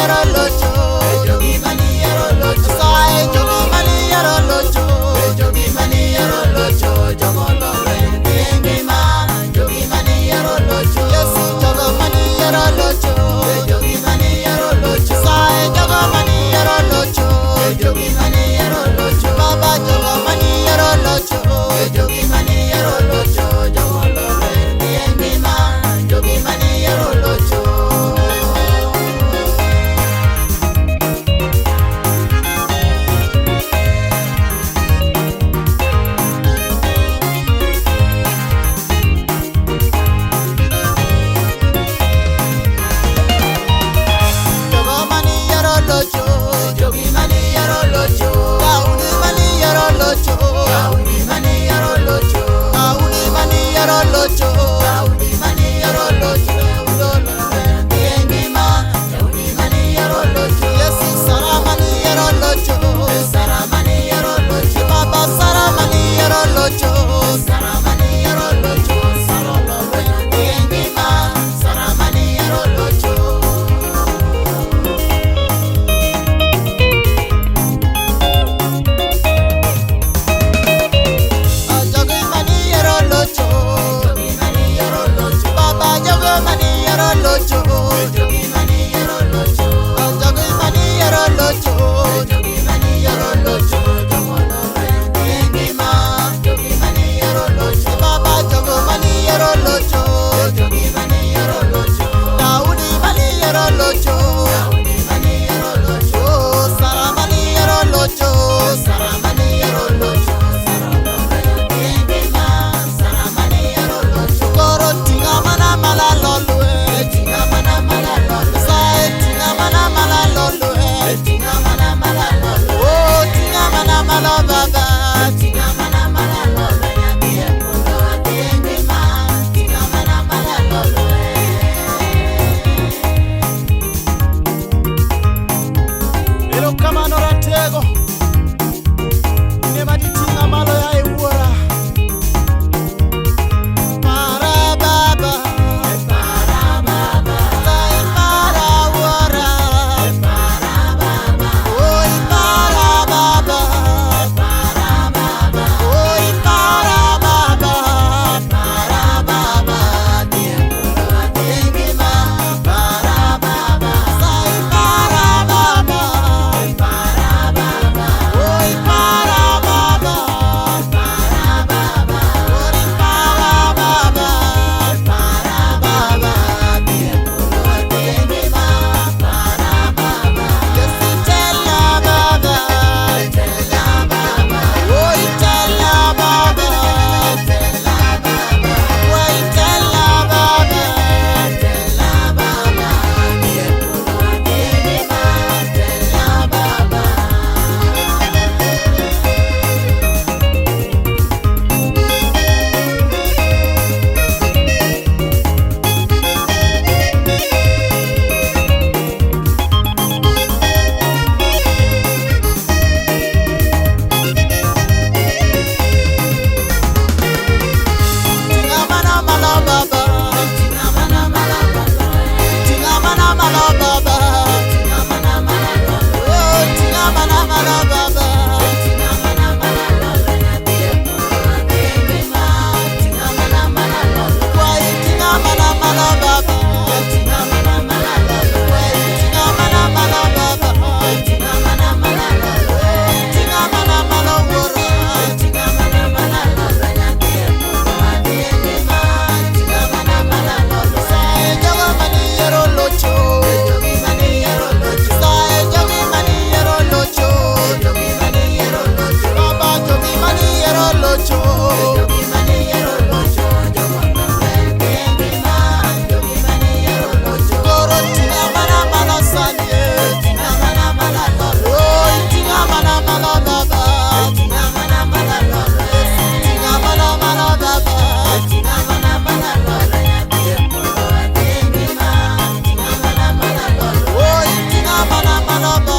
yiero locho, jogi mani yiero locho, Nyasaye jogi mani yiero locho, jogi mani yiero locho, jogo lolweny piny ngima, jogi mani yiero locho, Yesu jogo mani yiero locho, jogi mani yiero locho, Nyasaye jogo mani yiero locho, jogi mani yiero locho, Baba jogo mani yiero locho, jogi mani yiero locho, jogo lolweny piny ngima, jogi mani yiero locho. Jogo mani yiero locho, jogi mani yiero locho, Daudi mani yiero locho, Daudi mani yiero locho, Daudi mani yiero locho, Daudi mani yiero locho, piny ngima, Daudi mani yiero locho, Yesu Sara mani yiero locho, Sara mani yiero locho, Baba Sara mani yiero locho, Sara mani yiero locho, Sara lolweny piny ngima, Sara mani yiero locho. Jogi mani yiero locho, jogi mani yiero locho, Baba jogo mani yiero locho, jogi mani yiero locho, jogi mani yiero locho, jogi mani yiero locho, jogo lolweny piny ngima, jogi mani yiero locho, Baba jogo mani yiero locho, jogi mani yiero locho, Daudi mani yiero locho, Daudi mani yiero locho, Sara mani yiero locho, Sara mani yiero locho, Sara lolweny piny ngima, Sara mani yiero locho, koro ting'a mana malo lolwe, ting'a mana malo lolwe, Nyasaye ting'a mana malo lolwe, ting'a mana malo lolwe, oh ting'a mana malo Baba, ting'a mana malo lolwe, nyathi e polo adhi e ngima, ting'a mana malo lolwe. Erokamano ratego in ema diting'a malo yaye wuora. Para Baba, para Baba, Nyasaye para wuora, para Baba, oh para Baba, para Baba, oh para Baba, para Baba, adhi e polo adhi e ngima, para Baba, Nyasaye para Baba, para Baba, oh para Baba, para Baba, oh para Baba, para Baba, adhi e polo adhi e ngima, para Baba, Yesu tela Baba, tela Baba, oh tela Baba, tela Baba, oh tela Baba, tela Baba, adhi e polo adhi e ngima, tela Baba. Ting'a mana malo Baba, ting'a mana malo Baba, ting'a mana malo Baba, ting'a mana malo, oh ting'a mana malo Baba, ting'a mana malo, nyathi e polo adhi e ngima, ting'a mana malo, kwayi ting'a mana malo Baba, ting'a mana malo, kwayi ting'a mana malo Baba, ting'a mana malo, ting'a mana malo wuora, ting'a mana malo, nyathi e polo adhi e ngima, ting'a mana malo, Nyasaye jogo mani yiero locho, jogi mani yiero locho, Nyasaye jogi mani yiero locho, jogi mani yiero locho, Baba jogi mani yiero locho, jogi mani yiero locho, jogo lolweny piny ngima, jogi mani yiero locho, koro ting'a mana malo sani, ting'a mana malo, oh ting'a mana malo Baba, ting'a mana malo, ting'a mana malo Baba, ting'a mana malo, nyathi e polo adhi e ngima, ting'a mana malo, oh ting'a mana malo Baba.